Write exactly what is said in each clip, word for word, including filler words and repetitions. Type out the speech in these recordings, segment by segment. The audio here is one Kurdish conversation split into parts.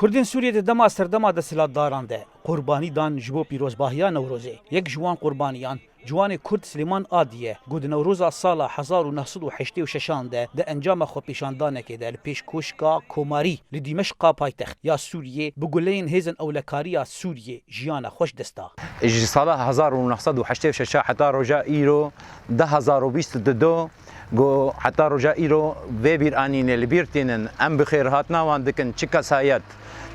Kurdên Sûriyê di dema serdema desthilatdaran de qurbanî dan ji bo pîrozbahiya Newrozê. Yek ji wan qurbaniyan ciwanê Kurd Silêman Adî ye, ku di Newroza sala hezar û neh sed û heştê û şeşan de di encama xwepêşandanekê de li pêş Koşka Komarî li Dîmeşqa paytext ya Sûriyê bi guleyên Hêzên Ewlekariya Sûriyê jiyana xwe ji dest da. Ji sala hezar û neh sed û heştê û şeş heta roja îro, du hezar û bîst û du, ku heta roja îro vê bîranînê li bîr tînin, em bi xêrhatina wan dikin, çi kesayet,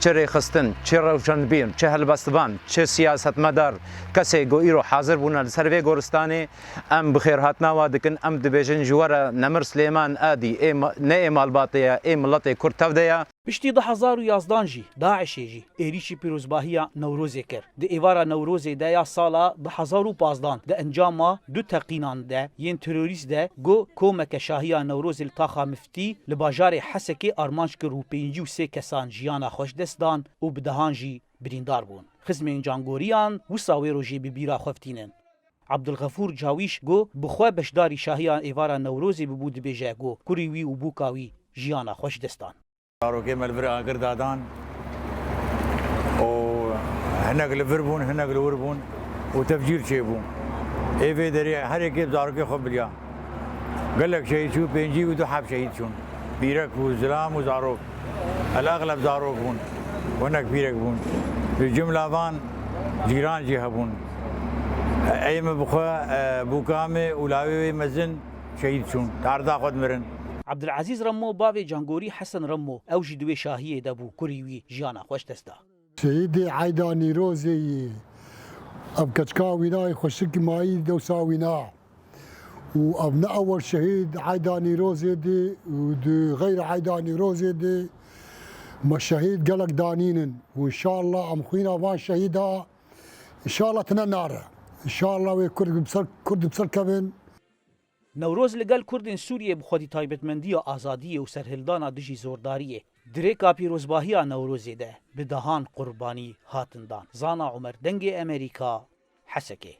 çi rêxistin, çi rewşenbîr, çi helbestvan, çi siyasetmedar, kesê ku îro hazir bûne li ser vê goristanê, em bi xêrhatina wan dikin, em dibêjin ji we re Nemir Silêman Adî, ê ma-, ne ê malbatê ye, ê miletê Kurd tev de ye. Piştî du hezar û yazdan jî DAIŞê jî êrîşî pîrozbahiya Newrozê kir. Di êvara Newrozê de ya sala du hezar û pazdan di encama du teqînan de yên terorîst de ku komeke şahiya Newrozê li taxa Miftî li bajarê Hesekê armanc kir û pêncî û sê kesan jiyana xwe ji dest dan û bi dehan jî birîndar bûn. Xizmên cangoriyan wisa wê rojê bi bîra xwe ve tînin. Abdulxefûr Cawîş ku bi xwe beşdarî şahiya êvara Newrozê bibû dibêje ku kurî wî û bûka wî jiyana xwe ji dest dan. Zarokê me li vir agir dadan û hinek li vir bûn, hinek li wir bûn û tefcîr çêbû. Ê vê derê her yekê bi zarokê xwe biliya. Gelek şehîd çû, pêncî û du heb şehîd çûn. Pîrek û zilam û zarok. El exleb zarok bûn. Hinek pîrek bûn. Li cumla van cîran jî hebûn. Ey min bi xwe, e, bûka min û lawê wê mezin şehîd çûn. Di erda xwe dimirin. Abdulazîz Remmo, bavê cangorî Hesen Remmo, ew jî di wê şahiyê de bû, kurî wî jiyana xwe ji dest da. Şehîdê eyda Nîrozê yî. Ev keçika wîna yî, xweşik mayî dewsa wîna. Û ev ne ewel şehîd eyda Nîrozê dî û di xeyr eyda Nîrozê dî me şehîd gelek danînin. Û înşallah em xwîna van şehîda înşallah tine nare. Înşallah wê Kurd bi ser, Kurd bi ser kevin. Newroz li gel Kurdên Sûriyê bi xwedî taybetmendiya azadiyê û serhildana dijî zordariyê. Di rêka pîrozbahiya Newrozê de bi dehan qurbanî hatin dan. Zana Umer, Dengê Emerîka, Hesekê.